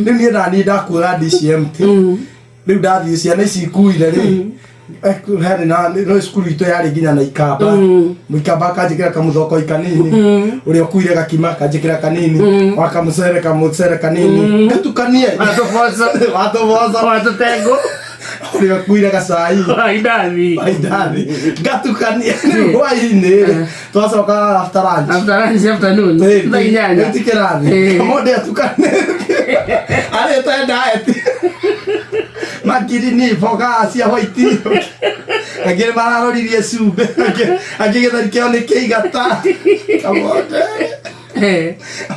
Rĩu niĩ nani ndakuaga ndici empty. Rĩu ndathiĩ ciana ici ikuire rĩ, harĩ na no cukuru itũ yarĩ nginya na ikamba. Mũikamba akanjĩkĩra kamũthokoi kanini, ũrĩa ũkuire gakima akanjĩkĩra kanini, wa kamũcere kamũcere kanini, ngatukanie. Watũboco. Watũboco. Watũtengũ. Ũrĩa ũkuire gacai. Waindathi. Waindathi. Ngatukania. Rĩu hwaĩ-inĩ rĩ, twacoka after lunch. After lunch afternoon. Thaa inyanya. Ti kĩrathi. Mũndũ atukanĩtie. Arĩte diet. Makirini, mboga cia white. Angĩ nĩ mararoririe cumbĩ. Angĩ gĩtheri kĩao nĩ kĩigata. Kamonde.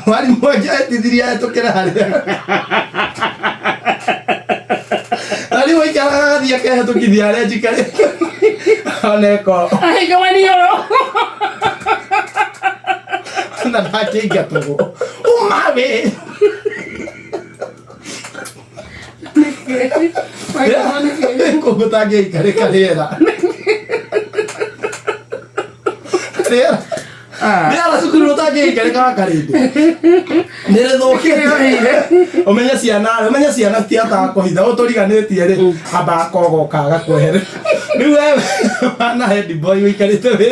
Mwarimũ angĩ etithirie ahetũkĩre harĩa. Mwarimũ aikaraga agathiĩ akehetũkithia harĩa njikarĩte. Oneko. Ahinga maniũrũ. Na ndakĩingatagwo. Umawe. Kũguo tangĩikarĩka rĩera. Rĩera. Rĩera cukuru ũtangĩikarĩka wakarĩndĩ. Nĩ rĩthũkĩte. Ũmenye ciana, ũmenye ciana citihotaga kũhitha ũtũriganĩtie rĩ, amba akogoka agakwehere. Rĩu we wana head boy ũikarĩte wĩ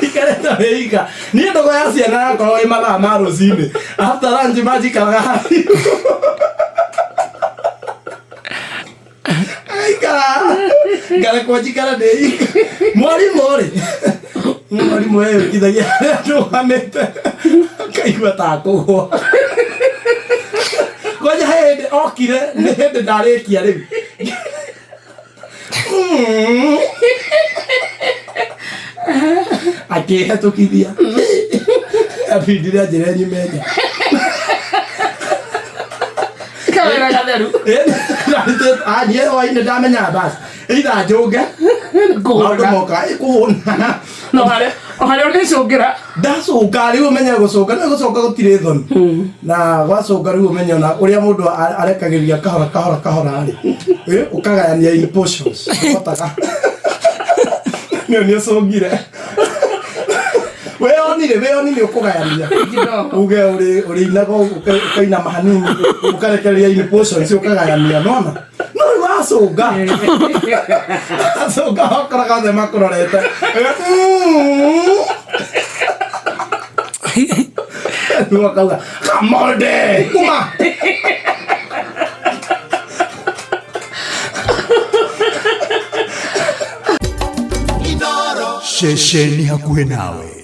ikarĩte wĩ ika. Niĩ ndũgũ ya ciana yakorwo ĩ mathaa ma rũcinĩ. After lunch manjikaraga haraihu. Aikara. Ngarekwo njikara ndĩ ika. Mwarimũ rĩ. Mwarimũ eyũkithagia harĩa ndũgamĩte. Akaigua ta akũgwa. Kwanja he hĩndĩ okire nĩ hĩndĩ ndarĩkia rĩu. Akĩhetũkithia. Abindire anjĩra nyume nja. Kawĩra gatheru. Niĩ hwainĩ ndamenya basi either njũnge maũndũ moka kũhũna. No harĩa o harĩa ũngĩcũngĩra. Ndacũnga rĩu ũmenye gũcũnga nĩ gũcũnga gũtirĩ thoni na gwacũnga rĩu ũmenye ona ũrĩa mũndũ arekagĩria kahora kahora kahora rĩ, ũkagayania in portions ũhotaga nĩ nĩ ũcũngire weyonire weyonire ũkũgayania uge ũrĩ ũrĩinaga ũkainama hanini ũkarekereria in portions ũkagayania nona no rĩu wacũnga wacũnga wakoraga othe makũrorete. Rĩu akauga kamonde kuma. Ceceni hakuhĩ nawe.